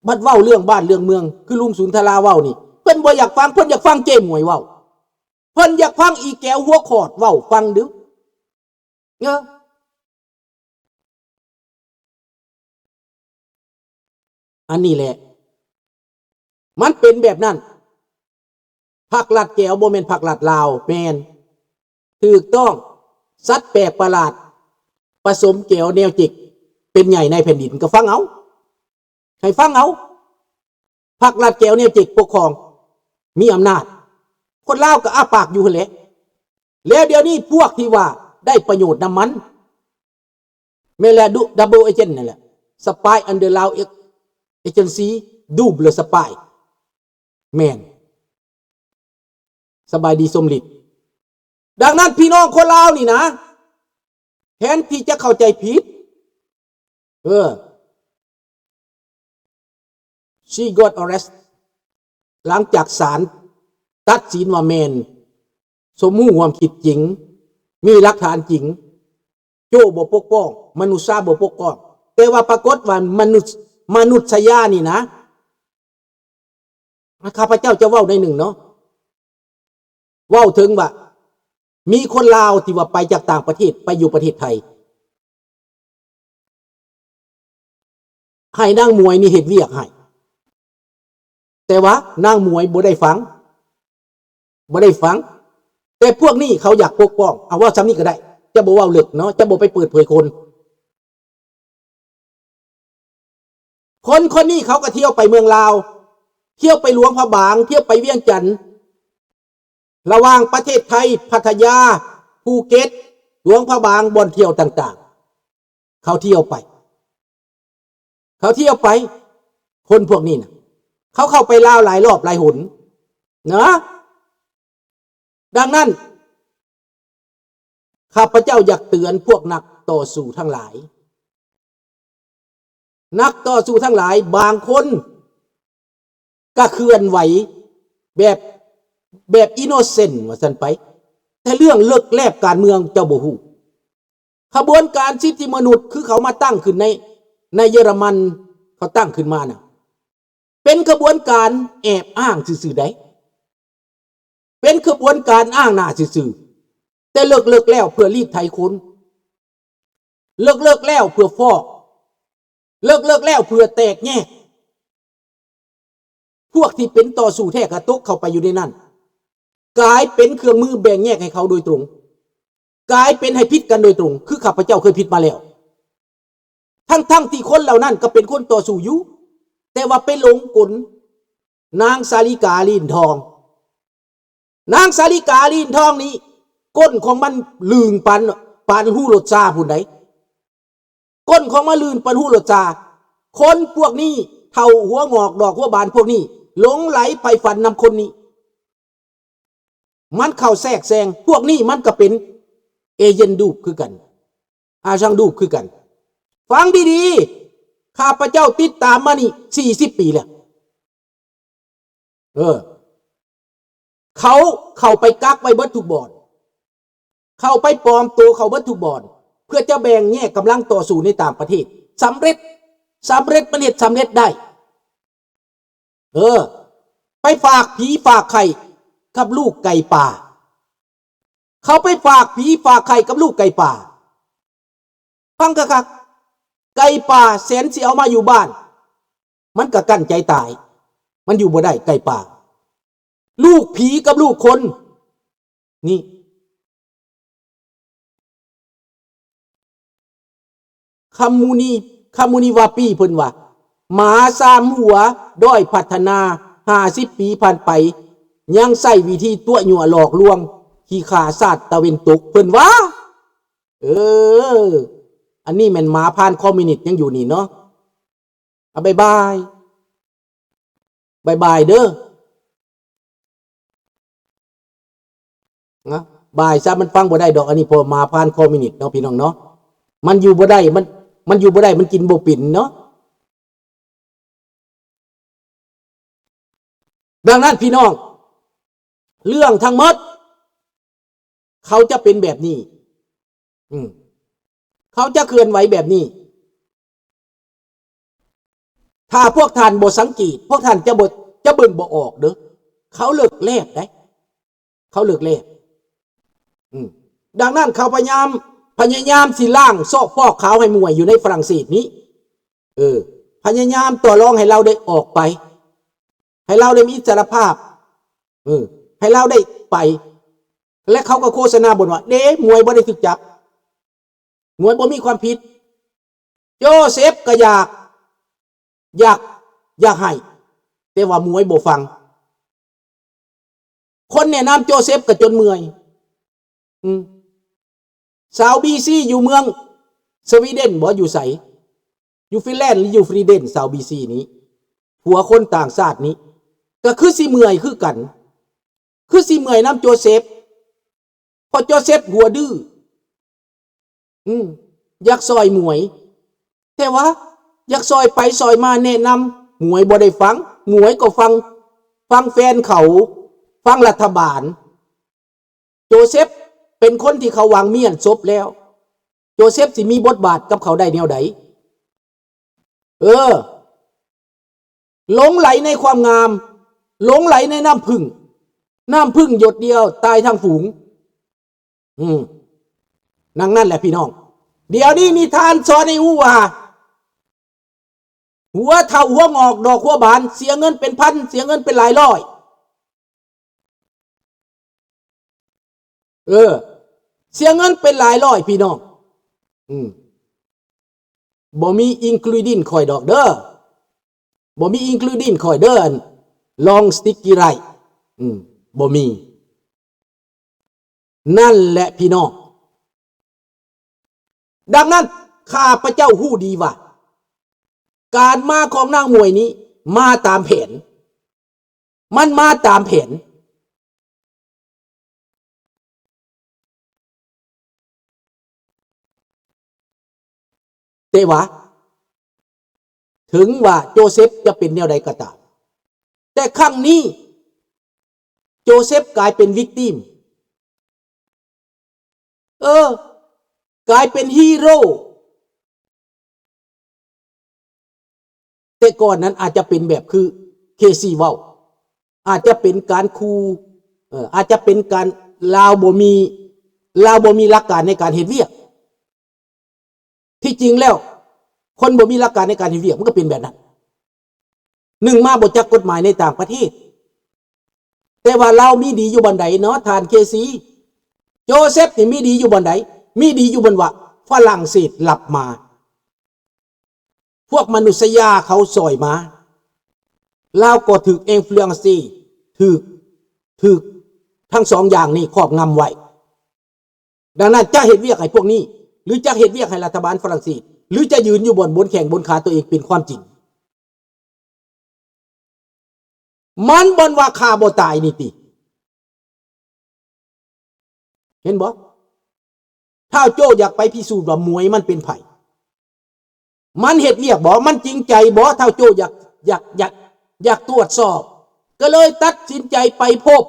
ບັດເວົ້າເລື່ອງບ້ານເລື່ອງເມືອງ ຄືລຸງສຸນທະລາເວົ້ານີ້ ເພິ່ນບໍ່ຢາກຟັງ, ເພິ່ນຢາກຟັງເຈ້ໝວຍເວົ້າ, ເພິ່ນຢາກຟັງອີແກວຫົວຂອດເວົ້າ, ຟັງດູ. ເອີ ອັນນີ້ແຫຼະ ມັນເປັນແບບນັ້ນ. ຜັກລັດແກວບໍ່ແມ່ນຜັກລັດລາວ, ແມ່ນ ຖືກຕ້ອງ. ສັດແປກປະຫຼາດປະສົມແກວແນວຈິກ ເປັນໃຫຍ່ໃນແຜ່ນດິນ, ກໍຟັງເອົາ. ໃຫ້ຟັງເອົາ. ພັກລັດແກວແນວຈິກປົກຄອງ ມີອຳນາດ, ຄົນລາວກໍອ້າປາກຢູ່ຫັ້ນແຫຼະ. ແລ້ວດຽວນີ້ພວກທີ່ວ່າໄດ້ປະໂຫຍດນຳມັນ ແມ່ນແຫຼະ, ດູ double agent ນັ້ນແຫຼະ, spy under Lao agency, double spy. ແມ່ນ. ສະບາຍດີສົມລິດ. ດັ່ງນັ້ນ ພີ່ນ້ອງຄົນລາວນີ້ນະ ແທນທີ່ຈະເຂົ້າໃຈຜິດ, ເອີ she got arrest ຫຼັງຈາກສານຕັດສິນວ່າແມ່ນສົມຮູ້ຮ່ວມຄິດຈິງ, ມີຫຼັກຖານຈິງ, ໂຈ້ບໍ່ປົກປ້ອງ, ມະນຸດສາບໍ່ປົກປ້ອງ, ແຕ່ວ່າປາກົດວ່າມະນຸດ ມະນຸດສະຍານີ້ນະ ຂ້າພະເຈົ້າຈະເວົ້າໜ້ອຍໜຶ່ງເນາະ, ເວົ້າເຖິງວ່າ ມີຄົນລາວທີ່ວ່າໄປຈາກຕ່າງປະເທດໄປຢູ່ປະເທດໄທ ໃຫ້ນາງໝວຍນີ້ເຮັດວຽກໃຫ້, ແຕ່ວ່ານາງໝວຍບໍ່ໄດ້ຟັງ, ບໍ່ໄດ້ຟັງ. ແຕ່ພວກນີ້ເຂົາຢາກປົກປ້ອງ, ເອົາ ເວົ້າສ່ຳນີ້ກໍໄດ້, ຈະບໍ່ເວົ້າເລິກເນາະ, ຈະບໍ່ໄປເປີດເຜີຍຄົນ. ຄົນຄົນນີ້ເຂົາກໍທ່ຽວໄປເມືອງລາວ, ທ່ຽວໄປຫຼວງພະບາງ, ທ່ຽວໄປວຽງຈັນ, ລະຫວ່າງປະເທດໄທ, ພັດທະຍາ, ພູເກັດ, ຫຼວງພະບາງ, ບ່ອນທ່ຽວຕ່າງໆ ເຂົາທ່ຽວໄປ, ເຂົາທ່ຽວໄປ. ຄົນພວກນີ້ນະ ເຂົາເຂົ້າໄປລາວຫຼາຍລອບຫຼາຍຫົນນະ. ດັ່ງນັ້ນ ຂ້າພະເຈົ້າຢາກເຕືອນພວກນັກຕໍ່ສູ້ທັງຫຼາຍ, ນັກຕໍ່ສູ້ທັງຫຼາຍ ບາງຄົນກະເຄື່ອນໄຫວແບບ ແບບອິນໂນເຊັນວ່າຊັ້ນໄປ, ແຕ່ເລື່ອງເລິກແລບການເມືອງເຈົ້າບໍ່ຮູ້. ຂະບວນການສິດທິມະນຸດ ຄືເຂົາມາຕັ້ງຂຶ້ນໃນ ໃນເຢຍລະມັນ ເຂົາຕັ້ງຂຶ້ນມານະ ເປັນຂະບວນການແອບອ້າງຊື່ໆໃດ໋, ເປັນຂະບວນການອ້າງໜ້າຊື່ໆ, ແຕ່ເລິກໆແລ້ວເພື່ອລີດໄຖຄົນ, ເລິກໆແລ້ວເພື່ອຟອກ, ເລິກໆແລ້ວເພື່ອແຕກແຍກ. ພວກທີ່ເປັນຕໍ່ສູ້ແທ້ກໍຕົກເຂົ້າໄປຢູ່ໃນນັ້ນ, ກາຍເປັນເຄື່ອງມືແບ່ງແຍກໃຫ້ເຂົາໂດຍຕົງ, ກາຍເປັນໃຫ້ຜິດກັນໂດຍຕົງ, ຄືຂ້າພະເຈົ້າເຄີຍຜິດມາແລ້ວ. ທັງໆທີ່ຄົນເຫຼົ່ານັ້ນກໍເປັນຄົນຕໍ່ສູ້ຢູ່, ແຕ່ວ່າໄປຫຼົງກົນນາງສາລິກາ ລີນທອງ. ນາງສາລິກາ ລີນທອງນີ້ ກົ້ນຂອງມັນລື່ນປານ ປານຮູລົດຊາພຸ້ນໃດ໋. ກົ້ນຂອງມັນລື່ນປານຮູລົດຊາ. ຄົນພວກນີ້ ເຖົ້າຫົວງອກດອກຫົວບານພວກນີ້ ຫຼົງໄຫຼໃຝ່ຝັນນຳຄົນນີ້. ມັນເຂົ້າແຊກແຊງ. ພວກນີ້ມັນກໍເປັນເອເຈນດູບຄືກັນ, ອາຊັງດູບຄືກັນ. ຟັງດີໆ, ຂ້າພະເຈົ້າຕິດຕາມມານີ້ສີ່ສິບປີແລ້ວ. ເອີ ເຂົາເຂົ້າໄປກັກໄວ້ເບິດທຸກບ່ອນ, ເຂົ້າໄປປອມໂຕເຂົ້າເບິດທຸກບ່ອນ ເພື່ອຈະແບ່ງແຍກກຳລັງຕໍ່ສູ້ໃນຕ່າງປະເທດ. ສຳເລັດ, ສຳເລັດ, ມັນເຮັດສຳເລັດໄດ້. ເອີ ໄປຝາກຜີຝາກໄຂ່ກັບລູກໄກ່ປ່າ. ເຂົາໄປຝາກຜີຝາກໄຂ່ກັບລູກໄກ່ປ່າ. ຟັງຄັກໆ, ໄກ່ປ່າແສນຊິເອົາມາຢູ່ບ້ານ, ມັນກໍກັ້ນໃຈຕາຍ, ມັນຢູ່ບໍ່ໄດ້ໄກ່ປ່າ. ລູກຜີກັບລູກຄົນ ນີ້ ຄຳມູນີ ຄຳມູນີວາປີ ເພິ່ນວ່າ ໝາສາມຫົວ ດ້ອຍພັດທະນາ ຫ້າສິບປີຜ່ານໄປ ຍັງໃຊ້ວິທີຕົວະຍົວະຫຼອກລວງ ຂີ້ຂ້າຊາດຕາເວັນຕົກ ເພິ່ນວ່າ. ເອີ ອັນນີ້ແມ່ນໝາຜ່ານຄອມມິວນິດຍັງຢູ່ນີ້ເນາະ. ອາ ບາຍບາຍ ບາຍບາຍເດີ ນະ ບາຍຊະ ມັນຟັງບໍ່ໄດ້ດອກ ອັນນີ້ ເພາະໝາຜ່ານຄອມມິວນິດເນາະ ພີ່ນ້ອງເນາະ. ມັນຢູ່ບໍ່ໄດ້ ມັນ ມັນຢູ່ບໍ່ໄດ້ ມັນກິນບໍ່ເປັນເນາະ. ດັ່ງນັ້ນ ພີ່ນ້ອງ ເລື່ອງທັງໝົດ ເຂົາຈະເປັນແບບນີ້ ອືມ ເຂົາຈະເຄື່ອນໄຫວແບບນີ້. ໄທ ຖ້າພວກທ່ານບໍ່ສັງເກດ ພວກທ່ານຈະບໍ່ ຈະເບິ່ງບໍ່ອອກເດີ້. ເຂົາເລິກແລບໄດ໋ ເຂົາເລິກແລບ. ອືມ ດັ່ງນັ້ນເຂົາພະຍາຍາມ ພະຍາຍາມຊິລ້າງຊອກຟອກຂາວໃຫ້ໝວຍຢູ່ໃນຝຣັ່ງເສດນີ້. ເອີ ພະຍາຍາມຕໍ່ລອງໃຫ້ລາວໄດ້ອອກໄປ ໃຫ້ລາວໄດ້ມີອິດສະຫຼະພາບ ເອີ ໃຫ້ລາວໄດ້ໄປ. ແລະເຂົາກໍໂຄສະນາບົນວ່າ ເດ້ ໝວຍບໍ່ໄດ້ຖືກຈັບ ໝວຍບໍ່ມີຄວາມຜິດ. ໂຈເຊັບກໍຢາກ ຢາກ ຢາກໃຫ້ ແຕ່ວ່າໝວຍບໍ່ຟັງ. ຄົນແນະນຳໂຈເຊັບກໍຈົນເມື່ອຍ. ອືມ ຊາວບີຊີຢູ່ເມືອງສະວີເດັນບໍ ຢູ່ໃສ? ຢູ່ຟິນແລນ ຫຼື ຢູ່ສະວີເດັນ? ຊາວບີຊີນີ້ ຜົວຄົນຕ່າງຊາດນີ້ ກໍຄືຊິເມື່ອຍຄືກັນ ຄືຊິເມື່ອຍນຳໂຈເຊັບ ເພາະໂຈເຊັບຫົວດື້ ອືມ ຢາກຊ່ອຍໝວຍ ແຕ່ວ່າຢາກຊ່ອຍໄປຊ່ອຍມາແນະນຳ ໝວຍບໍ່ໄດ້ຟັງ. ໝວຍກໍຟັງ ຟັງແຟນເຂົາ ຟັງລັດຖະບານ. ໂຈເຊັບເປັນຄົນທີ່ເຂົາວາງມ້ຽນສົບແລ້ວ ໂຈເຊັບຊິມີບົດບາດກັບເຂົາໄດ້ແນວໃດ? ເອີ ຫຼົງໄຫຼໃນຄວາມງາມ ຫຼົງໄຫຼໃນນ້ຳຜຶ້ງ ນ້ຳຜຶ້ງຢົດດຽວຕາຍທັງຝູງ. ອືມ ດັ່ງນັ້ນແຫຼະພີ່ນ້ອງ ດຽວນີ້ນິທານສອນໃຫ້ຮູ້ວ່າ ຫົວເຖົ້າຫົວງອກດອກຫົວບານ ເສຍເງິນເປັນພັນ ເສຍເງິນເປັນຫຼາຍຮ້ອຍ. ເອີ ເສຍເງິນເປັນຫຼາຍຮ້ອຍພີ່ນ້ອງ. ອືມ ບໍ່ມີ including ຂ້ອຍດອກເດີ ບໍ່ມີ including ຂ້ອຍເດີ ອັນ long sticky rice ອືມ ບໍ່ມີ. ນັ້ນແຫຼະພີ່ນ້ອງ ດັ່ງນັ້ນ ຂ້າພະເຈົ້າຮູ້ດີວ່າ ການມາຂອງນາງໝວຍນີ້ມາຕາມແຜນ ມັນມາຕາມແຜນ. ແຕ່ວ່າ ເຖິງວ່າໂຈເຊັບຈະເປັນແນວໃດກໍຕາມ ແຕ່ຄັ້ງນີ້ໂຈເຊັບກາຍເປັນ victim ເອີ ກາຍເປັນຮີໂຣ. ແຕ່ກ່ອນນັ້ນອາດຈະເປັນແບບຄືເຄຊີເວົ້າ ອາດຈະເປັນການຂູ່ ເອີ ອາດຈະເປັນການ ລາວບໍ່ມີ ລາວບໍ່ມີຫຼັກການໃນການເຮັດວຽກ. ທີ່ຈິງແລ້ວ ຄົນບໍ່ມີຫຼັກການໃນການເຮັດວຽກ ມັນກໍເປັນແບບນັ້ນ. ໜຶ່ງມາບໍ່ຈັກກົດໝາຍໃນຕ່າງປະເທດ ແຕ່ວ່າລາວມີດີຢູ່ບ່ອນໃດເນາະທ່ານເຄຊີ? ໂຈເຊັບນີ້ມີດີຢູ່ບ່ອນໃດ? ມີດີຢູ່ບ່ອນວ່າຝຣັ່ງເສດຮັບມາ ພວກມະນຸດສະຍາເຂົາຊ່ອຍມາ ລາວກໍຖືກ influence ຖືກ ຖືກທັງສອງຢ່າງນີ້ຄອບງຳໄວ້. ດັ່ງນັ້ນຈະເຮັດວຽກໃຫ້ພວກນີ້ ຫຼືຈະເຮັດວຽກໃຫ້ລັດຖະບານຝຣັ່ງເສດ ຫຼືຈະຢືນຢູ່ບ່ອນ ບົນແຂ້ງບົນຂາຕົວເອງເປັນຄວາມຈິງ. ມັນບ່ອນວ່າຂ້າບໍ່ຕາຍນີ້ຕິ ເຫັນບໍ່? ທ້າວໂຈ້ຢາກໄປພິສູດວ່າໝວຍມັນເປັນໃຜ? ມັນເຮັດວຽກບໍ່? ມັນຈິງໃຈບໍ່? ທ້າວໂຈ້ຢາກ ຢາກ ຢາກ ຢາກຕວດສອບ ກໍເລີຍຕັດສິນໃຈໄປພົບ.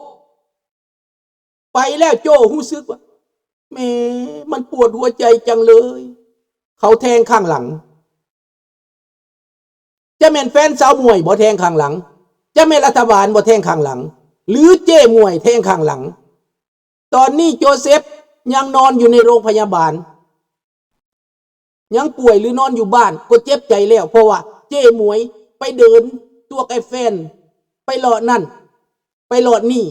ໄປແລ້ວໂຈ້ຮູ້ສຶກວ່າ ແໝ່ ມັນປວດຫົວໃຈຈັງເລີຍ ເຂົາແທງຂ້າງຫຼັງ. ຈະແມ່ນແຟນສາວໝວຍບໍ່ແທງຂ້າງຫຼັງ? ຈະແມ່ນລັດຖະບານບໍ່ແທງຂ້າງຫຼັງ? ຫຼືເຈ້ໝວຍແທງຂ້າງຫຼັງ? ຕອນນີ້ໂຈເຊັບຍັງນອນຢູ່ໃນໂຮງພະຍາບານ ຍັງປ່ວຍ ຫຼືນອນຢູ່ບ້ານກໍເຈັບໃຈແລ້ວ ເພາະວ່າເຈ້ໝວຍໄປເດີນຕົວະໄອ້ແຟນ ໄປເລາະນັ້ນ ໄປເລາະນີ້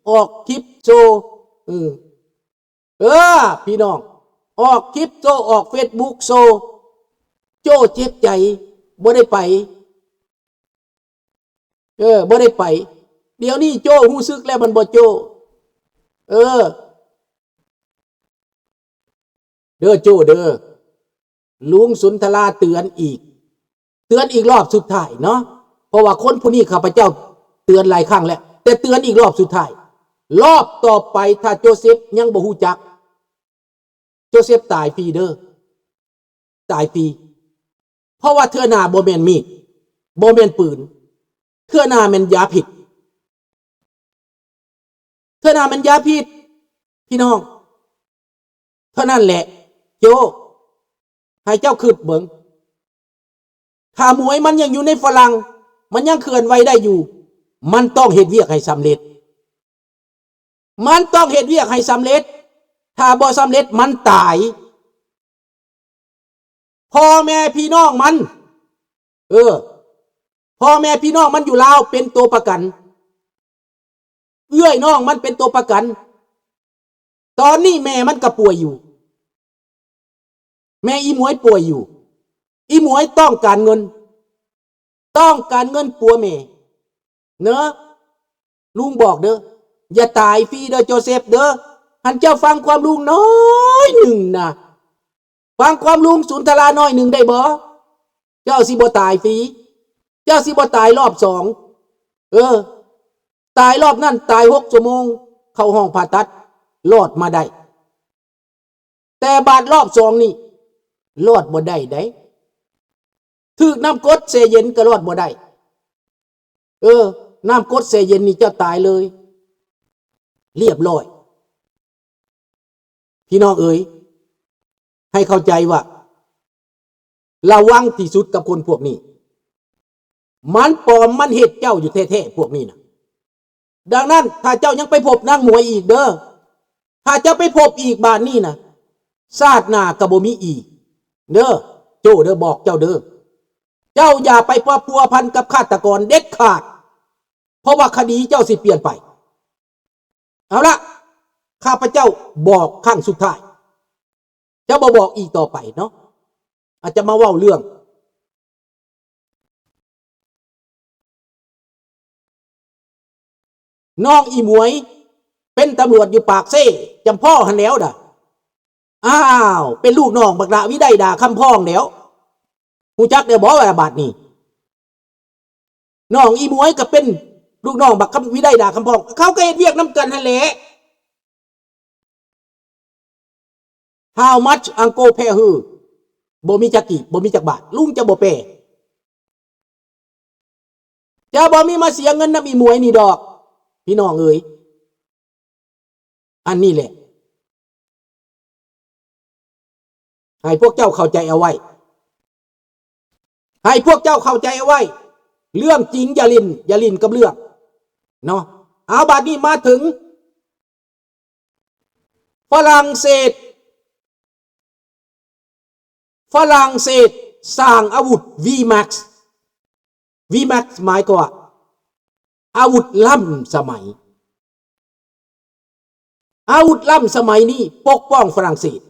ອອກຄລິບໂຊ ເອີ ເອີ ພີ່ນ້ອງ ອອກຄລິບໂຊ ອອກເຟສບຸກໂຊ ໂຈ້ເຈັບໃຈ ບໍ່ໄດ້ໄປ ເອີ ບໍ່ໄດ້ໄປ. ດຽວນີ້ໂຈ້ຮູ້ສຶກແລ້ວແມ່ນບໍ່ໂຈ້? ເອີ ເດີໂຈ້ເດີ ລຸງສຸນທະລາເຕືອນອີກ ເຕືອນອີກລອບສຸດທ້າຍເນາະ ເພາະວ່າຄົນຜູ້ນີ້ຂ້າພະເຈົ້າເຕືອນຫຼາຍຄັ້ງແລ້ວ ແຕ່ເຕືອນອີກລອບສຸດທ້າຍ ລອບຕໍ່ໄປຖ້າໂຈເຊັບຍັງບໍ່ຮູ້ຈັກ ໂຈເຊັບຕາຍຟຣີເດີ ຕາຍຟຣີ ເພາະວ່າເທື່ອໜ້າບໍ່ແມ່ນມີດ ບໍ່ແມ່ນປືນ ເທື່ອໜ້າແມ່ນຢາພິດ ເທື່ອໜ້າແມ່ນຢາພິດ ພີ່ນ້ອງ. ເທົ່ານັ້ນແຫຼະ ໂຈ້ ໃຫ້ເຈົ້າຄິດເບິ່ງ ຖ້າໝວຍມັນຍັງຢູ່ໃນຝຣັ່ງ ມັນຍັງເຄື່ອນໄຫວໄດ້ຢູ່ ມັນຕ້ອງເຮັດວຽກໃຫ້ສຳເລັດ. ມັນຕ້ອງເຮັດວຽກໃຫ້ສຳເລັດ. ຖ້າບໍ່ສຳເລັດ ມັນຕາຍ. ພໍ່ແມ່ພີ່ນ້ອງມັນ ເອີ ພໍ່ແມ່ພີ່ນ້ອງມັນຢູ່ລາວເປັນໂຕປະກັນ. ເອື້ອຍນ້ອງມັນເປັນໂຕປະກັນ. ຕອນນີ້ແມ່ມັນກໍປ່ວຍຢູ່. ແມ່ອີໝວຍປ່ວຍຢູ່. ອີໝວຍຕ້ອງການເງິນ. ຕ້ອງການເງິນປົວແມ່ເນາະ. ລຸງບອກເດີ ຢ່າຕາຍຟຣີເດີໂຈເຊັບເດີ. ຄັນເຈົ້າຟັງຄວາມລຸງໜ້ອຍໜຶ່ງນະ, ຟັງຄວາມລຸງສຸນທະລາໜ້ອຍໜຶ່ງໄດ້ບໍ່? ເຈົ້າຊິບໍ່ຕາຍຟຣີ. ເຈົ້າຊິບໍ່ຕາຍລອບສອງ. ເອີ ຕາຍລອບນັ້ນຕາຍຫົກຊົ່ວໂມງ ເຂົ້າຫ້ອງຜ່າຕັດ ລອດມາໄດ້. ແຕ່ບາດລອບສອງນີ້ ລອດບໍ່ໄດ້ໃດ໋. ຖືກນ້ຳກົດແຊ່ເຢັນກໍລອດບໍ່ໄດ້. ເອີ ນ້ຳກົດແຊ່ເຢັນນີ້ເຈົ້າຕາຍເລີຍ ລຽບຮ້ອຍ. ພີ່ນ້ອງເອີຍ ໃຫ້ເຂົ້າໃຈວ່າ ລະວັງທີ່ສຸດກັບຄົນພວກນີ້. ມັນປອມ ມັນເຮັດເຈົ້າຢູ່ແທ້ໆ ພວກນີ້ນະ. ດັ່ງນັ້ນ ຖ້າເຈົ້າຍັງໄປພົບນາງໝວຍອີກເດີ, ຖ້າເຈົ້າໄປພົບອີກບາດນີ້ນະ, ຊາດໜ້າກໍບໍ່ມີອີກເດີ ໂຈ້ເດີ, ບອກເຈົ້າເດີ. ເຈົ້າຢ່າໄປພົວພັນກັບຄາດຕະກອນເດັດຂາດ, ເພາະວ່າຄະດີເຈົ້າຊິປ່ຽນໄປ. ເອົາລະ, ຂ້າພະເຈົ້າບອກຄັ້ງສຸດທ້າຍ, ຈະບໍ່ບອກອີກຕໍ່ໄປເນາະ. ອາດຈະມາເວົ້າເລື່ອງ ນ້ອງອີໝວຍ ເປັນຕຳຫຼວດຢູ່ປາກເຊ ຈຳພໍ້ຫັ້ນແຫຼ້ວດາ. ອ້າວ ເປັນລູກນ້ອງບັກຫຼ້າວິໄລດາຄຳພອງແຫຼ້ວ. ຮູ້ຈັກແລ້ວບໍ່ວ່າບາດນີ້? ນ້ອງອີໝວຍກໍເປັນລູກນ້ອງບັກຄຳ ວິໄລດາຄຳພອງ, ເຂົາກໍເຮັດວຽກນຳກັນຫັ້ນແຫຼະ. How much uncle pay her? ບໍ່ມີຈັກກີບ, ບໍ່ມີຈັກບາດ, ລຸງຈະບໍ່ແປ. ຈະບໍ່ມີມາເສຍເງິນນຳອີໝວຍນີ້ດອກ ພີ່ນ້ອງເອີຍ. ອັນນີ້ແຫຼະ ໃຫ້ພວກເຈົ້າເຂົ້າໃຈເອົາໄວ້, ໃຫ້ພວກເຈົ້າເຂົ້າໃຈເອົາໄວ້. ເລື່ອງຈິງຢ່າຫຼິ້ນ, ຢ່າຫຼິ້ນກັບເລື່ອງເນາະ. ເອົາ ບາດນີ້ມາເຖິງຝຣັ່ງເສດ, ຝຣັ່ງເສດສ້າງອາວຸດ V-Max. V-Max ໝາຍຄວາມວ່າອາວຸດລ້ຳສະໄໝ. ອາວຸດລ້ຳສະໄໝນີ້ປົກປ້ອງຝຣັ່ງເສດ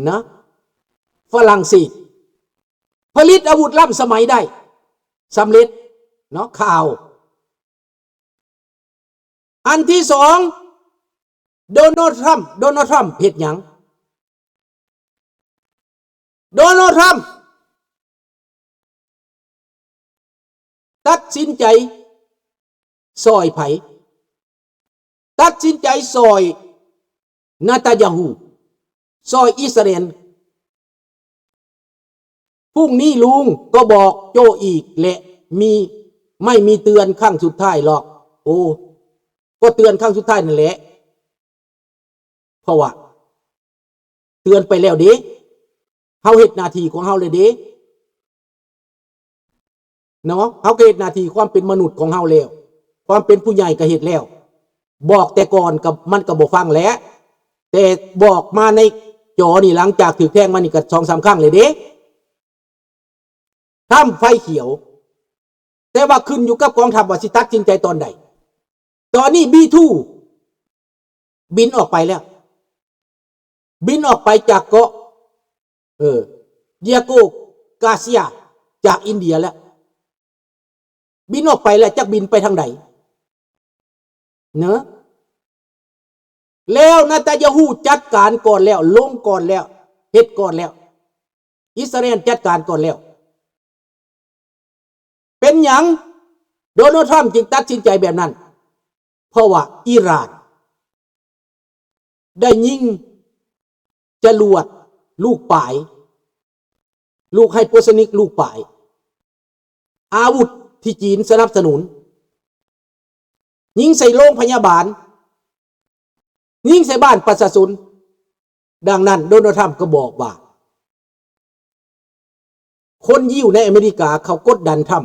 ນະ. ຝຣັ່ງເສດຜະລິດອາວຸດລ້ຳສະໄໝໄດ້ສຳເລັດເນາະ. ຂ່າວ ອັນທີສອງ ໂດນັລ ທຣຳ. ໂດນັລ ທຣຳ ເຮັດຫຍັງ? ໂດນັລ ທຣຳ ຕັດສິນໃຈຊ່ອຍໃຜ? ຕັດສິນໃຈຊ່ອຍນາຕາຍາຮູ້, ຊ່ອຍອິດສະຣາແອນ. ພລຸ່ງນີ້ລຸງກໍບອກໂຈ້ອີກແຫຼະ, ມີ ໄມ່ມີເຕືອນຄັ້ງສຸດທ້າຍຫຼອກ. ໂອ້ ກໍເຕືອນຄັ້ງສຸດທ້າຍນັ້ນແຫຼະ. ເພາະວ່າເຕືອນໄປແລ້ວເດ້, ເຮົາເຮັດໜ້າທີ່ຂອງເຮົາແລ້ວເດ້ເນາະ. ເຮົາກໍເຮັດໜ້າທີ່ຄວາມເປັນມະນຸດຂອງເຮົາແລ້ວ, ຄວາມເປັນຜູ້ໃຫຍ່ກໍເຮັດແລ້ວ. ບອກແຕ່ກ່ອນກໍ ມັນກໍບໍ່ຟັງແຫຼະ, ແຕ່ບອກມາໃນຈໍນີ້ ຫຼັງຈາກຖືກແທງມານີ້ກໍສອງສາມຄັ້ງແລ້ວເດ້. ທຳໄຟຂຽວ, ແຕ່ວ່າຂຶ້ນຢູ່ກັບກອງທັບວ່າຊິຕັດສິນໃຈຕອນໃດ. ຕອນນີ້ ບີທູ ບິນອອກໄປແລ້ວ, ບິນອອກໄປຈາກເກາະ ເອີ ເດຍໂກກາເຊຍ ຈາກອິນເດຍແລ້ວ. ບິນອອກໄປແລ້ວ, ຈັກບິນໄປທາງໃດເນາະ. ແລ້ວນາຕາຍາຮູ້ຈັດການກ່ອນແລ້ວ, ລົງກ່ອນແລ້ວ, ເຮັດກ່ອນແລ້ວ, ອິດສະຣາແອນຈັດການກ່ອນແລ້ວ. ເປັນຫຍັງໂດນັລ ທຣຳ ຈຶ່ງຕັດສິນໃຈແບບນັ້ນ? ເພາະວ່າອີຣານ ໄດ້ຍິງຈະຫຼວດລູກປາຍ, ລູກໄຮເປີໂຊນິກລູກປາຍ, ອາວຸດທີ່ຈີນສະໜັບສະໜູນ, ຍິງໃສ່ໂລງພະຍາບານ, ຍິງໃສ່ບ້ານປະຊາຊົນ. ດັ່ງນັ້ນ ໂດນັລ ທຣຳ ກໍບອກວ່າ ຄົນຢິວໃນອາເມລິກາເຂົາກົດດັນທຣຳ